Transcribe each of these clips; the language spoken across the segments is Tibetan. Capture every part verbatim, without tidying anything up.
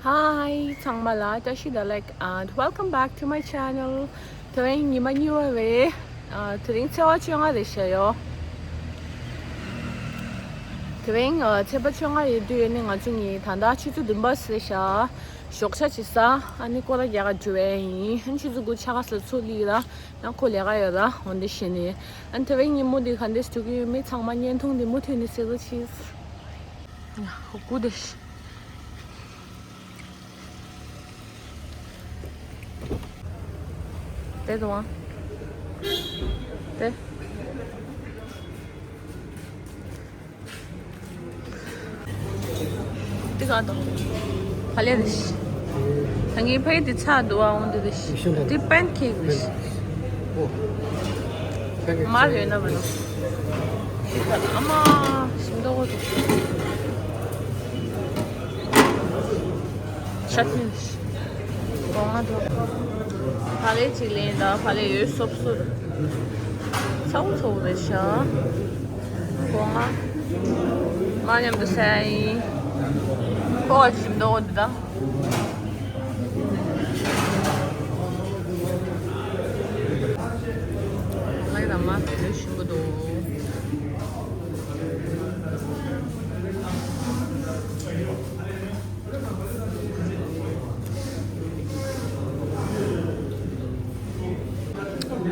Hi, ཚང་མ་ལ་བཀྲ་ཤིས་བདེ་ལེགས། And welcome back to my channel. དེ་རིང་ཉི་མ་གཉིས་པ་རེད། ཨ། དེ་རིང་ཚེས་པ་བཅོ་ལྔ་རེད་ཤག་ཡོ། དེ་རིང་ཨ། ཚེས་པ་བཅོ་ལྔ་ཡིན་དུས་ནི་ང་ཚོ་གཉིས་ད་ལྟ་ཆུ་ཚོད་བདུན་པ་ཟིན་ཤག་ཞོགས་ཇ་ཅིག་ཟ། ཨ་ནི་སྐོར་ར་རྒྱག་ག་འགྲོ་བ་ཡིན། ཨ་ནི་ཆུ་ཚོད་དགུ་ཕྱེད་ཀ་ཙམ་ཚུར་སླེབས་ར། ཡང་ཁོ་ལས་ཀ་ཡོད་ར། འོ་འདི་བྱས་ནས། ཨ་ནི་དེ་རིང་ཉིན་མོ་འདི་ག་འདྲས་འགྲོ་གི་ཡོད་མེད་ཚང་མ་བརྙན་ཐུང་འདི་མུ་མཐུད་ནས་གཟིགས་རོགས་གྱིས། ཡ། ཧོ་ཀུ་དེ་ཤི། དེ་དུ་བ། དེ། དེ་ག་དོ། ཕ་ལེ་རེ་ཤི། ད་ངའི་ཕ་ཡི་དེ་ཚ་དུ་བ་འོང་དེ་རེ་ཤི། དེ་པན་ཁེག་རེ་ཤི། མར་ཡོད་ན་མ་ནོ། ཨ་མ། ཞིམ་མདོག་གོ་འདུག་ཤ་ཐུན། སྒོ་ང་འགྲོ། ཕ་ལེ་གཅིག་ལེན་དང་། ཕ་ལེ་ཡོད་སོབ་སོབ། ཚ་བོ་ཚ་བོ་རེད་ཤག་སྒོ་ང་། མ་མཉམ་དུ་ཟ་ཡིན། ཁོ་ཞིམ་མདོག་གོ་འདུག་ད། ལགས་དང་མ་དེ་ལོས་ཞིམ་པོ་འདུག་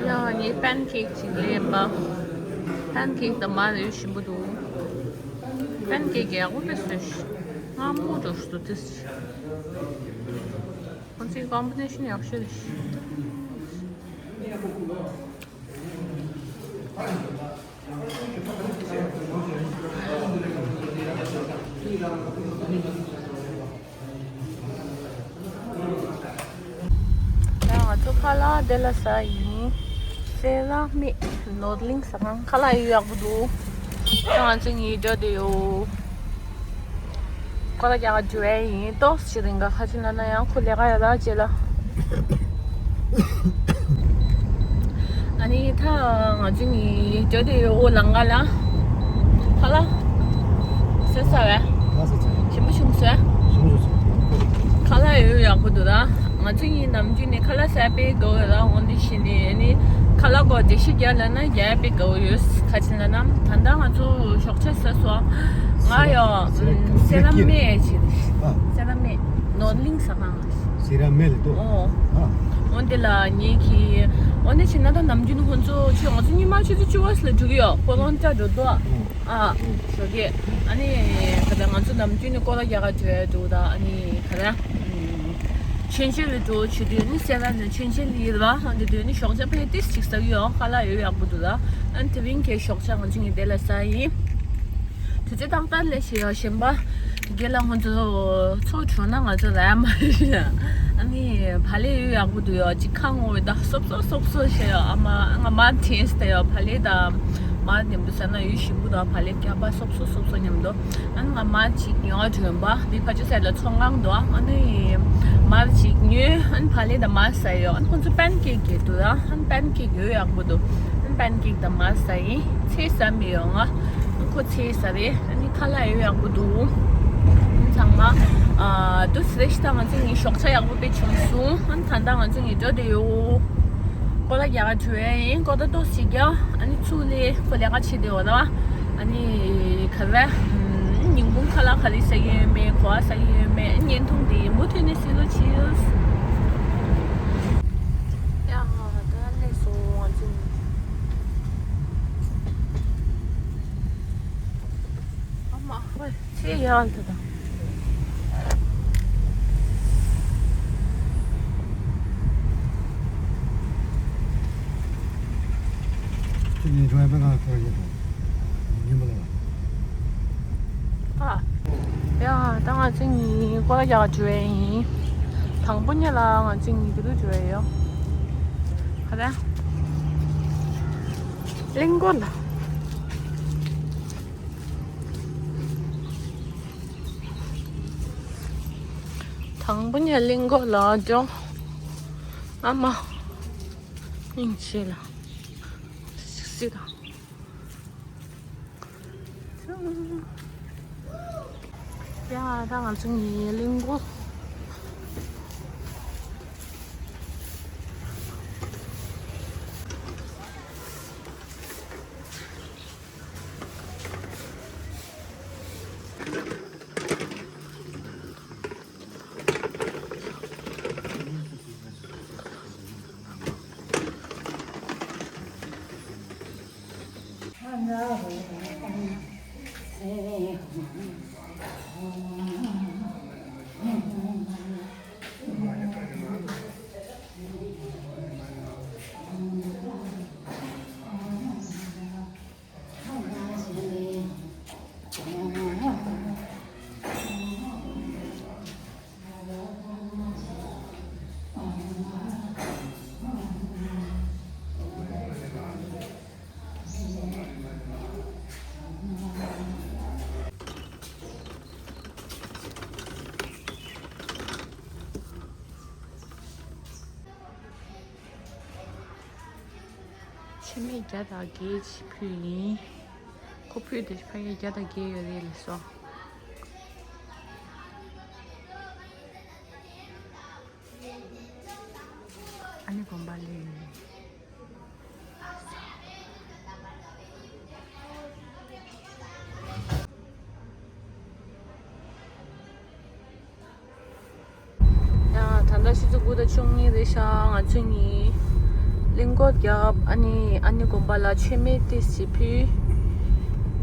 ཡ། ངས་པན་ཁེག་ཅིག་ལེན་པ། པན་ཁེག་དང་མར་ཡོད་ཞིམ་པོ་འདུག་པན་ཁེག་ཡག་པོ་དཔེ་བཟོས་ཤག་སྔ་མོ་འགྲོ་ཤག་དུ་དེ། ཁོང་ཚོའི་ཀོམ་བི་ནེ་ཤན་ཡག་ཤོས་རེད། ཡང་ང་ཚོ་ཁ་ལག་དེ་ལ་ཟ་ཡིན། སེ་ར་མིག་ནོར་གླིང་ཟ་ཁང་ཁ་ལག་ཡོད་ཡག་པོ་འདུག་ད་ང་ཚོ་གཉིས་འགྲོ་དེ་ཡོད། ཁོ་ལ་རྒྱག་འགྲོ་ཡ་ཡིན། ཏོག་ཙམ་རིང་ག་ཁ་ཅིག་ལ་ན་ཡང་ཁོ་ལས་ཀ་ཡོད་ད་རྗེས་ལ། ཨ་ནི་ད་ང་ཚོ་གཉིས་འགྲོ་དེ་ཡོད། འོ་ལང་ཀ་ལ། ཁ་ལག་ཟས་ཚར་བས། ཁ་ལག་ཟས་ཚར། ཞིམ་པོ་བྱུང་སོང་། ཞིམ་པོ་བྱུང་སོང་། ཁ་ལག་ཡོད་ཡག་པོ་འདུག་ད། ང་ཚོ་གཉིས་ནམ་རྒྱུན་ནས་ཁ་ལག་ཟས་དཔེ་དགའ་བོ་ཡོད་ད། འོ་འདི་བྱས་ནས་ཨ་ནི་ཁ་ལག་སྐོར་འགྲེལ་བཤད་རྒྱག་ལབ་ན་རྒྱག་ཡ་དཔེ་དགའ་བོ་ཡོད། ཁ་ཅིག་ལབ་ན་ད་ལྟ་ང་ཚོ་ཞོགས་ཇ་ཟས་སོང་། ང་ཡོ། སེ་ར་སེ་ར་མེད་ཅིག་ཨ། སེ་ར་མེད་ནོར་གླིང་ཟ་ཁང་། སེ་ར་མེད་ལ་འདུག་ཨོ། ཨ། འོ་འདི་ལ་ངེད་ཀྱིས་འོ་འདི་བྱས་ན་ད་ནམ་རྒྱུན་ཁོང་ཚོ་ཆུ་ང་ཚོ་ཉི་མ་ཆུ་ཚོད་བཅུ་པ་ཙམ་ལ་འགྲོ་གི་ཡོད། སྤོ་ལོང་ལྟ་འགྲོ་འདུག་ཨ། ཨ། ཞོགས་ཀས། ཨ་ནི་ག་ད་ང་ཚོ་ནམ་རྒྱུན་ནས་སྐོར་ར་རྒྱག་ག་འགྲོ་ཡ་འདུག་ད་ཨ་ནི་ག་ད། ཆོས་འབྱེད་ལ་འགྲོ་བྱེད་དུས་ནི་སེ་ར་ནས་ཆོས་འབྱེད་ལ་ཡིན་པ། འདི་དུས་ནི་ཞོགས་ཇ་ཕ་གི་ཏིས་ཅིག་ཟ་གི་ཡོད། ཁ་ལག་ཡོད་ཡག་པོ་འདུག་ད། ཨ་ནི་དེ་རིང་གི་ཞོགས་ཇ་ང་ཚོ་གཉིས་དེ་ལ་ཟ་ཡིན། དུས་ཚོད་ཏག་ཏག་ལས་བྱེད་ཡོད་གཞན་པ། དགེ་ལ་ཁོང་ཚོ་ཚོགས་བྱུང་ན་ང་ཚོ་ར་མ་རེད། ཨ་ནི་བག་ལེབ་ཡོད་ཡག་པོ་འདུག་ཡོད་ཅིག་ཁ་ངོ་ཡོད་ད། སོབ་སོབ་སོབ་སོབ་བྱས་ཡོད། ཨ་མ་ང་མར་ཐེངས་ད་ཡོད། བག་ལེབ་དང་མར་མཉམ་དུ་ཟ་ན་ཡོད་ཞིམ་པོ་འདུག་བག་ལེབ་སྐྱ་པ་སོབ་སོབ་སོབ་སོབ་མཉམ་དུ། ཨ་ནི་ང་མར་ཅིག་ཉོ་བ་འགྲོ་ཡོང་པ་འདི་ཕ་ཆུ་སེར་ལ་ཚོང་ཁང་འདུག་ཨ་ནི་མར་ཅིག་ཉོས། ཨ་ནི་བག་ལེབ་དང་མར་ཟ་ཡོད། ཨ་ནི་ཁོང་ཚོ་པན་ཀེག་གི་འདུག་ཨ་ནི་པན་ཀེག་ཡོད་ཡག་པོ་འདུག་ཨ་ནི་པན་ཀེག་དང་མར་ཟ་ཡིན། ཚལ་ཟ་མི་ཡོང་ང་། ཁོ་ཚལ་ཟ་རེད། ཨ་ནི་ཁ་ལག་ཡོད་ཡག་པོ་འདུག་ཨ་ནི་ཚང་མ་ཨ་འདུག་སེ་རེད་ཤག་ད་ང་ཚོ་གཉིས་ཞོགས་ཇ་ཡག་པོ་དཔེ་བྱུང་སོང་། ཨ་ནི་ད་ལྟ་ང་ཚོ་གཉིས་འགྲོ་བསྡད་ཡོད། སྐོར་ར་རྒྱག་ག་འགྲོ་ཡ་ཡིན། སྐོར་ར་ཏོག་ཙམ་རྒྱག་ཨ་ནི་ཚུར་སླེབས། ཁོ་ལས་ཀ་བྱེད་བསྡད་ཡོད་ད། ཨ་ནི་ག་རེ། ཉིན་གུང་ཁ་ལག་ག་རེ་ཟ་གི་ཡོད་མེད། ག་པར་ཟ་གི་ཡོད་མེད། བརྙན་ཐུང་འདི་མུ་མཐུད་ནས་གཟིགས་རོགས་གྱིས། ཡ་ད་སླེབས་སོང་ང་ཚོ། ཨ་མ་ཧོ། ཚེ་ཡང་དུ་དང་། ཁྱེད་ནི་ཁྲོ་བའི་ཁ་ཁར་ཡོད་དང་། ཉིན་མོ་ལ། ཨ། ཡ་ད་ང་ཚོ་གཉིས་སྐོར་ར་རྒྱག་འགྲོ་ཡ་ཡིན། དང་པོ་ཉིད་ལ་ང་ཚོ་གཉིས་དེ་རུ་འགྲོ་ཡ་ཡོད། ག་རེ། གླིང་སྐོར་ལ། དང་པོ་ཉིད་གླིང་སྐོར་ལ་འགྲོ། ཨ་མ། སྙིང་རྗེ་ལ། སི་ལ། ཡ་ད་ང་ཚོ་གཉིས་གླིང་སྐོར། མི་བརྒྱ་དང་བརྒྱད་ཅིག་ཕུལ་ཡིན། ཁོ་ཕུལ་དེ་ཕ་གི་བརྒྱ་དང་བརྒྱད་ཡོད་རེད་ལགས་སོ། ཨ་ནི་དགོན་པ་ལས། ཡ། ད་ལྟ་ཆུ་ཚོད་དགུ་དང་བཅུ་གཉིས་རེད་ཤག་ང་ཚོ་གཉིས་གླིང་སྐོར་བརྒྱབ། ཨ་ནི་ཨ་ནི་དགོན་པ་ལ་མཆོད་མེ་ཏོག་ཙམ་ཕུལ།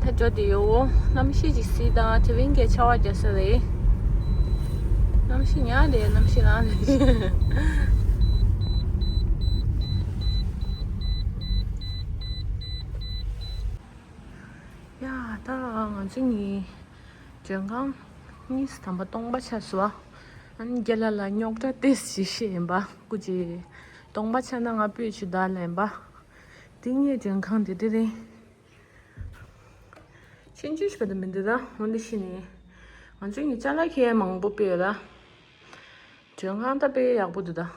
ད་འགྲོ་དེ་ཡོད། གནམ་གཤིས་ཅིག་གཟིགས་དང་། དེ་རིང་གི་ཆར་པ་རྒྱག་ས་རེད། གནམ་གཤིས་ཉག་རེད། གནམ་གཤིས་རང་རེད། ཡ། ད་ང་ཚོ་གཉིས་མགྲོན་ཁང་གཉིས་སུ་དམ་པ་སྟོང་པ་ཆགས་སོང་བ། ཨ་ནི་རྒན་ལགས་ལ་རྙོག་དྲ་ཏོག་ཙམ་བཤད་ཡིན་པ། སྐུ་མཁྱེན། སྟོང་པ་ཆགས་ན་ང་སྤོས་ཆུ་བདག་ལེན་པ། དེ་ངའི་མགྲོན་ཁང་དེ་དེ་རེད། ཆུང་ཆུང་ཞིག་ག་དུ་མི་འདུག་ད། འོན་ཏེ་ཤི་ནི། ང་ཚོ་གཉིས་ཅ་ལག་ཁྱེར་མང་པོ་སྤོས་ཡོད་ད། མགྲོན་ཁང་ད་དཔེ་ཡག་པོ་འདུག་ད།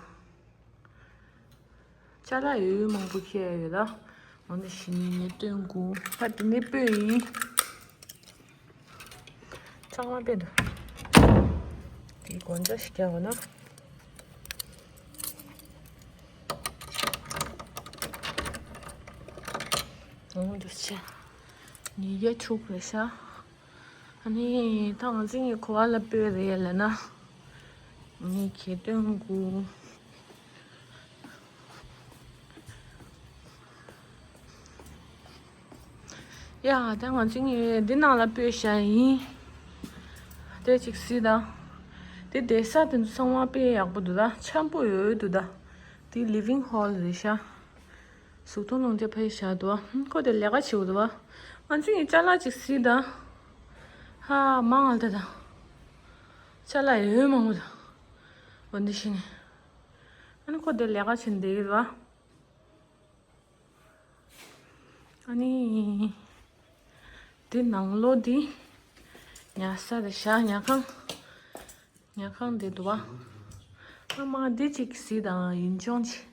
ཅ་ལག་ཡོད་མང་པོ་ཁྱེར་ཡོད་ད། འོ་ན་ཞི་མི་ནི་སྟོན་དགོས། ཕ་དེ་ནི་སྤོས་ཡིན། ཚང་མ་སྤོས་འདུག་དེ་གོན་ཆ་ཞིག་རྒྱག་དགོས་ན། འོ་འདུག་ཆེ། ཉིས་བརྒྱ་དྲུག་རེད་ཤག་ཨ་ནི་ད་ང་ཚོ་གཉིས་ག་པར་ལ་སྤོས་རེད་ལབ་ན། ངས་ཁྱེད་སྟོན་དགོས། ཡ། ད་ང་ཚོ་གཉིས་འདི་ནང་ལ་སྤོས་བཞག་ཡིན། དེ་གཅིག་གཟིགས་དང་། དེ་བསྡད་ས་དེ་ཚོ་ཚང་མ་དཔེ་ཡག་པོ་འདུག་ད། འཆམ་པོ་ཡོད་འདུག་ད། དེ་living hall རེད་ཤག་གཟུགས་མཐོང་སློང་དེ་ཕ་གི་བཞག་འདུག་ཁོ་དེ་ལས་ཀ་བྱེད་འདུག་ཨ་ཚོ་གཉིས་ཅ་ལག་ཅིག་གཟིགས་དང་། ཧ་མ་ང་ལ་ད་དང་། ཅ་ལག་ཡོད་མང་པོ་དང་། འོ་འདི་ཤི་ནི། ཨ་ནི་ཁོ་དེ་ལས་ཀ་བྱེད་འདི་ཡོད་པ། ཨ་ནི། དེ་ནང་ལོགས་དེ། ཉལ་ས་རེད་ཤག་ཉལ་ཁང་། ཉལ་ཁང་དེ་འདུག་པ། ཨ་མ་འདི་གཅིག་གཟིགས་དང་། ཡིན་ཅོང་ཅིག་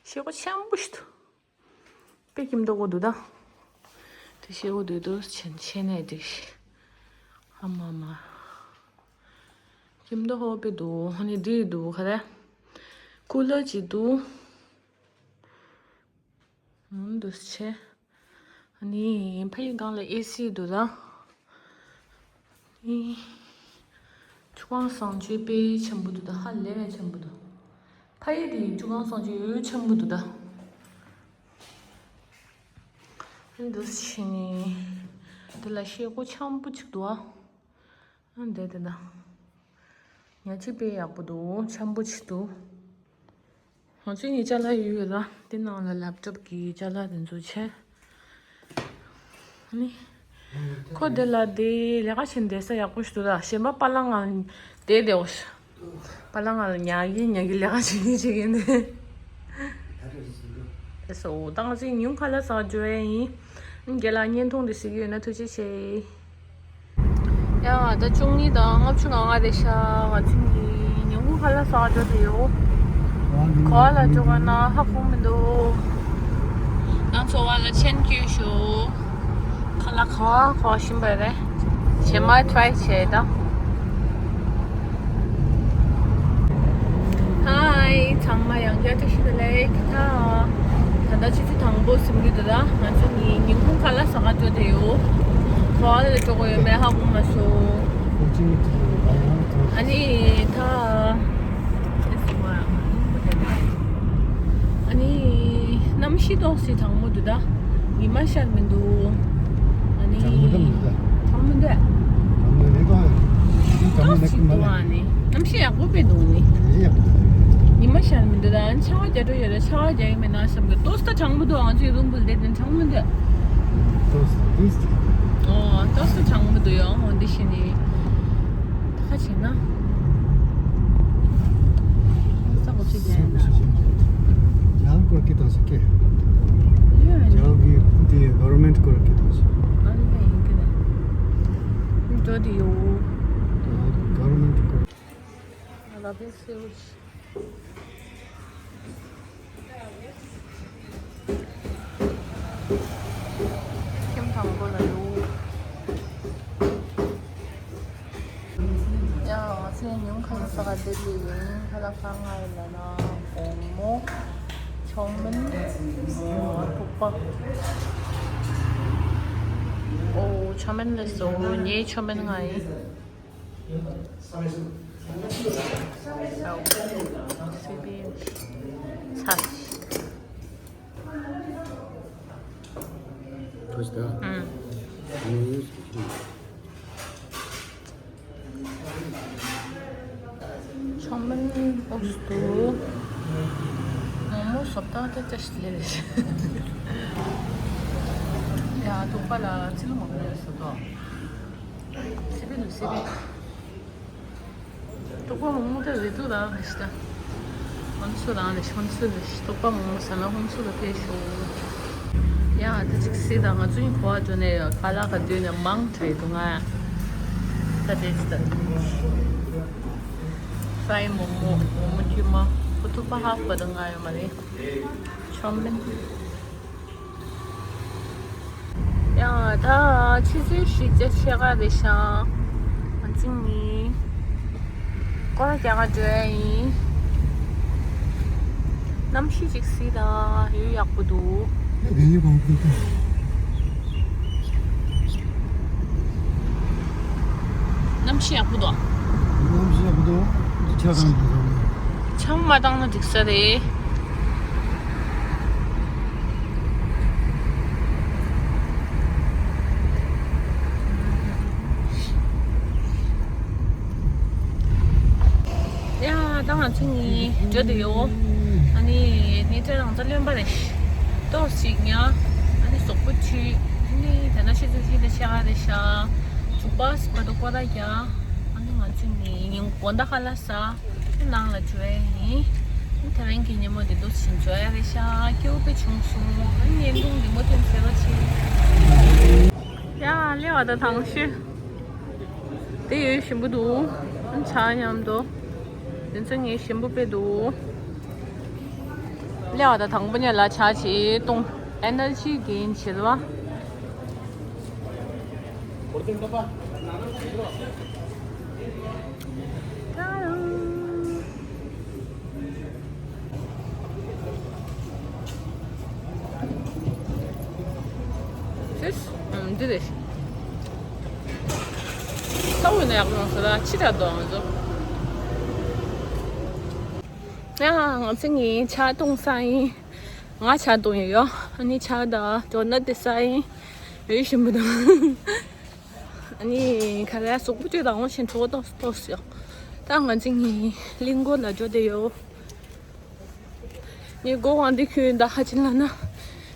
ཤེལ་སྒོ་ཆེན་པོ་ཞིག་འདུག་དཔེ་ཁྱིམ་དུ་འོ་འདུག་ད། དེ་ཤེལ་སྒོ་དེ་འདུག་ཆེན་ཆེན་ནས་དེ། ཨ་མ་མ། ཁྱིམ་དུ་ཧོ་དཔེ་འདུག་ཨ་ནི་འདི་འདུག་ག་རེ། ཀུ་ལར་ཅིག་འདུག་འདུག་ཆེ། ཨ་ནི་ཕ་གི་སྒང་ལ་ཨེ་སི་འདུག་ད། ཨི། ཆུ་ཁང་བཟང་སྤྱོད་དཔེ་ཆེན་པོ་འདུག་ད། ཧ་ལས་པའི་ཆེན་པོ་འདུག་ཕ་གི་དེ་ཆུ་ཁང་བཟང་སྤྱོད་ཡོད་ཆེན་པོ་འདུག་ད། ཨ་འདུག་ཕྱི་ནི། དེ་ལ་ཤེལ་སྒོ་ཆེན་པོ་ཅིག་འདུག་ཨ། ཨ་འདི་དེ་ད། ཉ་ཅིག་དཔེ་ཡག་པོ་འདུག་ཆེན་པོ་ཅིག་འདུག་ང་ཚོའི་ཉིན་ཅ་ལག་ཡོད་ཡོད་ལ། དེ་ནང་ལ་ལེབ་ཊོབ་ཀྱི་ཅ་ལག་དེ་ཚོ་བྱས། ནི། ཁོ་དེ་ལ་དེ་ལས་ཀ་བྱེད་བསྡད་ས་ཡག་པོ་ཞིག་འདུག་ད། གཞན་པ་པ་ལང་ང་དེ་བསྡད་འོ་ཤ། པ་ལང་ང་ལ་ཉལ་གི་ཉལ་གི་ལས་ཀ་བྱེད་གི་བྱེད་གི་འདི། དེ་སོ་ད་ང་ཚོའི་ཉིན་གུང་ཁ་ལག་ཟ་འགྲོ་ཡས་ཡིན། རྒན་ལགས་བརྙན་ཐུང་འདི་གཟིགས་ཀྱི་ཡོད་ན་ཐུགས་རྗེ་ཆེ། ཡ། ད་བཅུ་གཉིས་དང་ལྔ་བཅུ་ང་ལྔ་རེད་ཤག་ང་ཚོ་གཉིས་ཉིན་གུང་ཁ་ལག་ཟ་འགྲོ་དེ་ཡོད། ག་པར་ལ་འགྲོ་ག་ན་ཧ་གོ་མི་འདུག་ང་ཚོ་བ་ལ་ཆེན་སྐྱོད་ཤོག་ཁ་ལག་ག་པར་ག་པར་ཤེས་པ་རེད། རྗེས་མ་ཊི་རའི་བྱེད་དང་། ཧའི། ཚང་མ་ཡང་བསྐྱར་བཀྲ་ཤིས་བདེ་ལེགས། ད་ད་ལྟ་ཆུ་ཚོད་དང་པོ་ཟིན་གྱི་འདུག་ད་ང་ཚོ་གཉིས་ཉིན་གུང་ཁ་ལག་ཟ་ག་འགྲོ་དེ་ཡོད། ག་པར་ལ་འགྲོ་དགོས་ཡོད་མེད་ཧ་གོ་མ་སོང་། ཨ་ནི་ད། ཨ་ནི། གནམ་གཤིས་ཏོག་ཙམ་གྲང་མོ་འདུག་ད། ཉི་མ་ཤར་མི་འདུག་ཨ་ནི། གྲང་མོ་འདྲ་མི་འདུག་ད། གྲང་མོ་འདྲ། གྲང་མོ་རེད་ད། ཏོག་ཙམ་འདུག་ཨ་ནི། གནམ་གཤིས་ཡག་པོ་དཔེ་འདུག་ཨ་ནི། ཡག་པོ་འདུག་ཉི་མ་ཤར་མི་འདུག་ད། ཨ་ནི་ཆར་པ་རྒྱག་འགྲོ་ཡོད་ད། ཆར་པ་རྒྱག་གི་མེད་ན་བསམ་གི། ཏོག་ཙམ་གྲང་མོ་འདུག་ང་ཚོའི་རུམ་བུལ་དེ་དེ་གྲང་མོ་འདུག་ཏོག་ཙམ་ཏོག་ཙམ། ཨོ། ཏོག་ཙམ་གྲང་མོ་འདུག་ཡོང་འོ་འདི་ཤི་ནི། ད་ཁ་ཆེ་ན། ས་གོ་ཕྱི་རྒྱལ་ན། ཇལ་སྐོར་གི་དང་ཞིག་གི། ཇལ་གི་དེ་གྷ་བར་མེན་ཊི་སྐོར་གི་དང་ཞིག་ཨ་ནི་ཡིན་གི་ནི། འགྲོ་དེ་ཡོད། ཇལ་གི་གྷ་བར་མེན་ཊི་སྐོར། ང་ལ་བེ་སེ་ཝིཆ། ཉུང་ཁ་ན་ས་ག་དེ་ལི་ཡིན། ཁ་ལག་ཁ་ང་ཡི་ལ་ན་འོ་མོ། ཆོ་མིན། མོ་ཐུག་པ། ཨོ་ཆོ་མིན་ལེ་སོ་ཉེ་ཆོ་མིན་ང་ཡིན། སི་པི་ཚ། ཁོས་ད། ཨང་། ཨང་། ཆོ་མིན་ཨོ་སྟུ། མོ་མོ་སོབ་ཏང་ཏེ་ཅ་ཤི་ལེ་རེ། ཡ་ཐུག་པ་ལ་ཚིལ་མང་པོ་ཡོད་ས་དོ། སི་པི་ལུ་སི་པི། ཐུག་པ་མོ་མོ་ཏེ་རེ་ཏུ་རང་རེ་ཤི་ད། ཧོན་སུ་རང་རེ་ཤི་ཧོན་སུ་རེ་ཤི། ཐུག་པ་མོ་མོ་ཟ་ན་ཧོན་སུ་ལ་ཕེ་ཤོ། ཡ་ཏེ་ཅིག་སི་ད་ང་ཚུན་གོ་བ་འགྲོ་ནས་ཡོད། ཁ་ལག་ག་དུས་ནས་མང་དྲགས་འདུག་ང་། ད་དེ་ཅི་ད། ཧྥ་རའི་མོ་མོ་མོ་མོ་ཁྱི་མ། ཁོ་ཐུག་པ་ཧ་པ་ད་ང་ཡོད་མ་རེད། ཆོ་མིན། ཡང་ད་ཆུ་ཚོད་བཞི་བཅུ་ཕྱེད་ཀ་རེད་ཤག་ང་ཚོ་ནི་སྐོར་ར་རྒྱག་ག་འགྲོ་ཡ་ཡིན། གནམ་གཤིས་ཅིག་གཟིགས་དང་། ཡུལ་ཡག་པོ་འདུག་གནམ་གཤིས་ཡག་པོ་འདུག་གནམ་གཤིས་ཡག་པོ་འདུག་འདི་ཆ་ཚང་འདུག་ཆམ་མ་བཏང་ན་འགྲིག་ས་རེད། ཡ་ད་ང་ཚོ་ནི་འགྲོ་དུ་ཡོད། ཨ་ནི་ནི་ཏྲ་རང་ཚ་ལོན་པ་རེད། ཏོག་ཅིག་ཉ། ཨ་ནི་སོག་པོ་ཆུ། ཨ་ནི་དེ་ན་ཤི་ཚུ་ཤི་ད་ཤ་ག་རེད་ཤ། ཚུགས་པ་སི་པ་དོ་ཀོ་ར་རྒྱ། ཨ་ནི་ང་ཚོ་ནི་ཉིན་དགོང་དག་ཁ་ལག་ཟ། ནང་ལ་འགྲོ་ཡ་ཡིན། ད་རང་གི་ཉིན་མོ་འདི་འདུག་ཕྱིན་འགྲོ་ཡ་རེད་ཤག་སྐྱིད་པོ་བྱུང་སོང་། ཨ་ནི་བརྙན་ཐུང་འདི་མུ་མཐུད་མཛད་རོགས་བྱེད། ཡ་ལེ་བ་ད་ཐང་ཤི། དེ་ཡོད་ཞིམ་པོ་འདུག་ཨ་ནི་ཆ་མཉམ་དུ། དེ་ཚོ་ངས་ཞིམ་པོ་དཔེ་འདུག་ལེ་བ་ད་དང་པོ་ཉལ་ལ་ཆ་བྱེད་གཏོང་། ཨེ་ནར་ཇི་གེན་བྱེད་པ། ཤེས། ཨམ་འདི་རེད། ས་འོག་ན་ཡག་པོ་ཡོང་ས་ལ་ཕྱི་དྲག་འདུག་ང་ཚོ། ཡ་ང་ཚོ་ངའི་ཆ་གཏོང་ས་ཡིན། ང་ཆ་གཏོང་ཡོད་ཡོད། ཨ་ནི་ཆ་དང་དོ་ན་དེ་ས་ཡིན། ཡོད་ཞིམ་པོ་དང་། ཨ་ནི་ཁ་ལག་སོག་པོ་ཅོས་དང་འོང་ཞིན་གྲོགས་ཏོག་ཏོག་ཡོད། ད་ང་ཚོ་ངའི་གླིང་སྐོར་ལ་འགྲོ་བསྡད་ཡོད། ངའི་མགོ་དབང་འདི་ཁྱོད་ད་ཧ་ཅི་ལ་ན།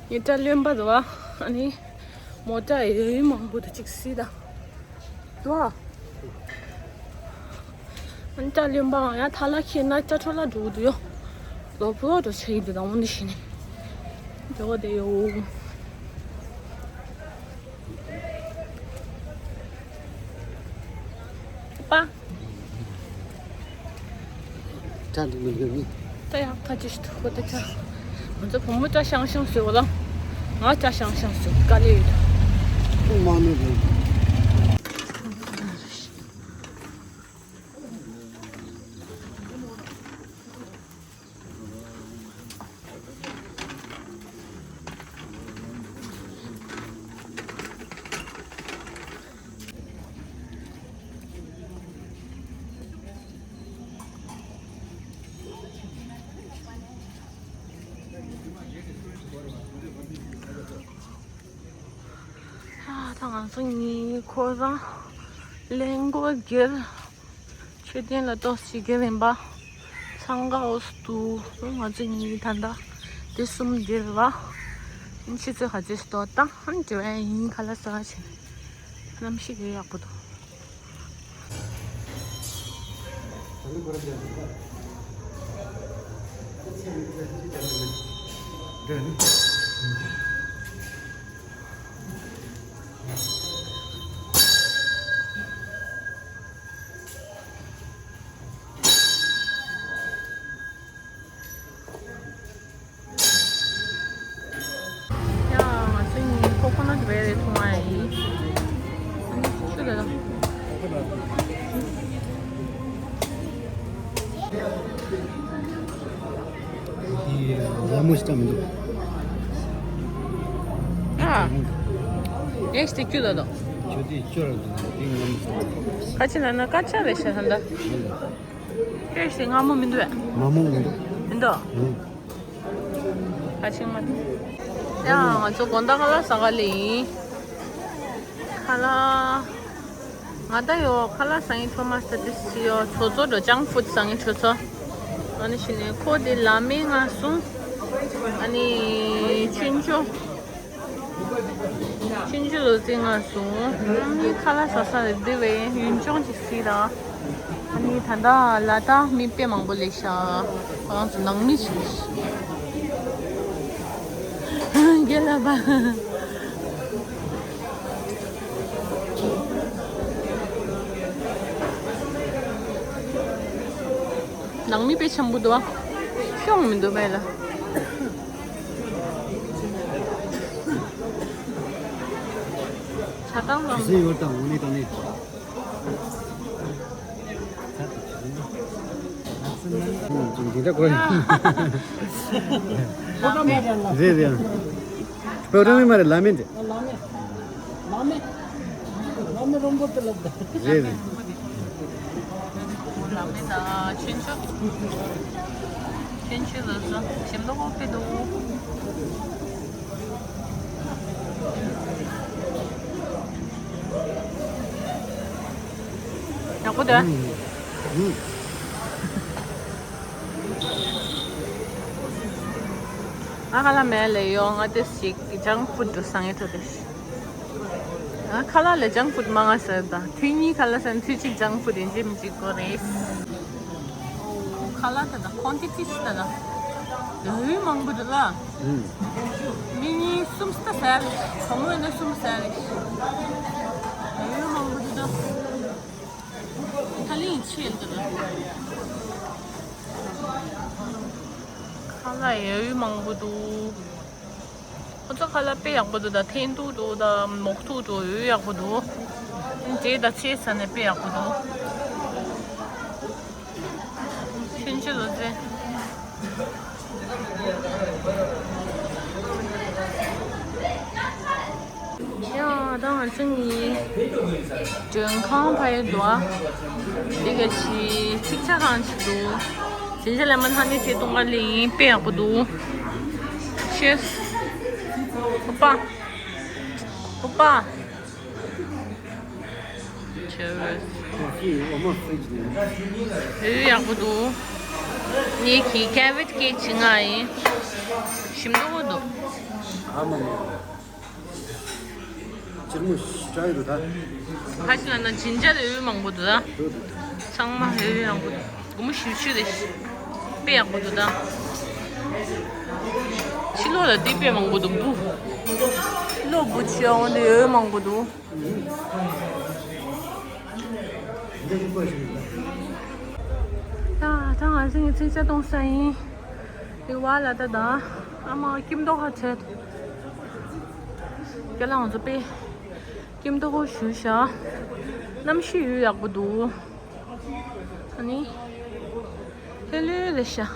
ངའི་སྐྲ་རློན་པ་རེད་བ། ཨ་ནི་མོ་ཊ་ཡོད་མང་པོ་དུ་ཅིག་སྲིད་ད། དུ་བ། ཨ་ནི་སྐྲ་རློན་པའང་ཡང་ཐ་ལ་ཁྱེད་ན་སྐྲ་འཕྲོ་ལ་འགྲོ་གི་འདུག་ཡོ། ལོ་ཕུ་ལོ་འགྲོ་ཆ་ཡིན་འདི་དང་འོང་འདི་ཤི་ནི། འགྲོ་བ་དེ་ཡོ། པ། ད་འདི་མི་འདུག་མི། ད་ཡང་ཁ་ཅིག་ཐུག་པ་ད་ཅག་ང་ཚོ་བུ་མོ་སྐྲ་ཤང་ཤང་བཟོས་པ་ལ། ང་སྐྲ་ཤང་ཤང་བཟོས་དཀའ་ལས་ཡོད། ཁོང་མ་ནུ་རེད། ཨ་ད་ང་ཚོ་གཉིས་ཁོ་རང་གླིང་སྐོར་སྒེར། མཆོད་རྟེན་ལ་ཏོག་ཙམ་སྒེར་ཡིན་པ། འཚང་ཁ་འོག་ཏུ་ང་ཚོ་གཉིས་ད་ལྟ་དེ་གསུམ་སྒེར་བ། ཕྱི་ཚོད་ག་ཚོད་ཏོག་ཏང་འདྲ་བ་ཡིན་ཁ་ལག་ཟ་བྱས། གནམ་གཤིས་ཡག་པོ་འདུག་ཡ། ང་ཚོ་གཉིས་ཁོ་ཁོ་ན་དེ་བས་རེ་མཐོང་བ་ཡིན། ཨ་ནི་ཆུ་ལ་ལ། ཡ་མོ་ཞིག་ཀྱང་མི་འདུག་ཨ། ཨེ་སྟེ་ཁྱོད་ལ་དང་། ཁྱོད་དེ་ཅོ་ར་འདུག་དེ་ངོ་མ་སོང་། ཁ་ཆེ་ན་ན་ཀ་ཆ་རེད་ཤག་ད། ཨེ་སྟེ་སྔ་མོ་མི་འདུག་ཨ། མ་མོ་མི་འདུག་མི་འདུག་ཨུ། ཁ་ཆེ་མ་འདུག་ཡ་ང་ཚོ་དགོང་དག་ཁ་ལག་ཟ་ག་ལེ་ཡིན། ཁ་ལག་ང་ད་ཡོ་ཁ་ལག་ཟ་ངེ་ཐོ་མ་སྟ་ཏིས་ཡོ་ཆོ་ཚོ་འགྲོ་ཇང་ཕུད་ཟ་ངེ་ཆོ་ཚོ། ཨ་ནི་ཤི་ནི་ཁོ་དེ་ལ་མེ་ང་སུང་། ཨ་ནི་ཆུན་ཆོ། ཆུན་ཆོ་ལོ་ཙི་ང་སུང་། ཨ་ནི་ཁ་ལག་ཟ་ས་རེད་དེ་བས་ཡུན་ཅོང་ཅིག་སི་ར། ཨ་ནི་ད་ད་ལ་ད་མི་དཔེ་མང་པོ་ལེགས་ཤག་ང་ཚོ་ནང་མི་ཞིག་རྒན་ལགས་པ། ནང་མི་དཔེ་འཆམ་པོ་འདུག་ཨ། ཤོང་མི་འདུག་མེད་ལ། ཆ་ཚང་ལ། ཟི་ཡོད་དང་འོ་ནི་དང་ནི། འདི་འདྲ་དགོས། རེད་རེད། སྤོ་ར་མི་མ་རེད་ལ་མིན་ཏེ། རེད་རེད། ལ་མེ་དང་ཆུན་ཆུ། ཆུན་ཆུ་ལ་ཟ། ཞིམ་མདོག་ཁ་པོ་འདུག་ཡག་པོ་འདུག་ཨ། ཨུམ། ཨུམ། ང་ཁ་ལག་མེད་ལེ་ཡོང་ང་ཏེ་ཞིག་ཇང་ཕུད་འགྲོ་སང་ངེ་ཐོ་ཏེ། ང་ཁ་ལག་ལས་ཇང་ཕུད་མང་ང་ཟེར་ད། དུས་གཉིས་ཁ་ལག་ཟེར་ན་དུས་གཅིག་ཇང་ཕུད་ཡིན་གཅིག་མི་གཅིག་དགོས་རེད། ཁ་ལག་ད་ད་ཁོང་ཏི་ཏི་ད་ད། ཡོད་མང་པོ་འདུག་ལ། ཨུམ། མི་གཉིས་གསུམ་ད་ཟེར། བུ་མོ་ཡིན་ན་གསུམ་ཟེར། ཡོད་མང་པོ་འདུག་ད། ད་ལིང་ཆེ་འདུག་ལ། ཁ་ལག་ཡོད་མང་པོ་འདུག་ཁོ་ཚོ་ཁ་ལག་དཔེ་ཡག་པོ་འདུག་ད་འཐེན་ཐུག་འདུག་ད་མོག་ཐུག་འདུག་ཡོད་ཡག་པོ་འདུག་དེ་ད་ཆེ་ས་ནས་དཔེ་ཡག་པོ་འདུག་ཆུན་ཆུ་ལོ་ཙེ། ཡ་ད་ང་ཚོ་གཉིས་མགྲོན་ཁང་ཕ་ཡི་འདུག་ཨ། དེ་ག་ཅི་ཚིག་ཆ་གང་ཅི་འདུག་ཇིན་ཇར་ལེ་མོན་ཧ་ནི་ཏི་བཏུང་ག་ལེ་ཡིན། དཔེ་ཡག་པོ་འདུག Cheers. ཨོ་པ། ཨོ་པ། Cheers. ཨོ་ཡག་པོ་འདུག་ངེད་ཀྱི་ཀེ་རོཊ་ཀེག་ཅིག་མངགས་ཡིན། ཞིམ་མདོག་པོ་འདུག་ཨ་མ་མ། ཕྱིར་མོ་ཞིག་ཡོད་ད། ཁ་ཅིག་ལ་ན་ཇིན་ཇར་འོད་མང་པོ་འདུག་ད། འདུག་འདུག་ཚང་མ་འོད་ཡག་པོ་འདུག་སྒོར་མོ་བཞི་བཅུ་རེད། དཔེ་ཡག་པོ་འདུག་ད། ཕྱི་ལོགས་ལ་འདི་དཔེ་མང་པོ་འདུག་འབུ། ཕྱི་ལོགས་འབུ་ཆེ་འོང་དེ་འོད་མང་པོ་འདུག་ད་ད་ང་ཚོ་ངའི་ཚིག་ཆ་གཏོང་ས་ཡིན། དེ་བ་ལ་ད་ད་ཨ་མ་སྐྱིད་མདོག་ཁ་བྲལ། ཁྱེད་ལ་ང་ཚོ་དཔེ་སྐྱིད་མདོག་པོ་ཞུས་ཤག་གནམ་གཤིས་ཡོད་ཡག་པོ་འདུག་ཨ་ནི། ཧེ་ལོས་རེད་ཤག་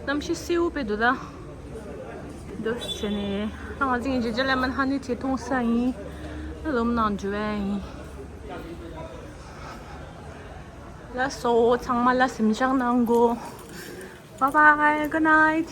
གནམ་གཤིས་སེའུ་དཔེ་འདུག་ད། འདུག་བྱས་ནས་ང་ཚོ་ངའི་ཇིན་ཇར་ལེ་མོན་ཧ་ནི་ཏི་འཐུང་ས་ཡིན། སློབ་ནང་འགྲོ་བ་ཡིན། ལགས་སོ་ཚང་མ་ལ་གཟིམ་འཇག་གནང་གོ། Bye bye, good night.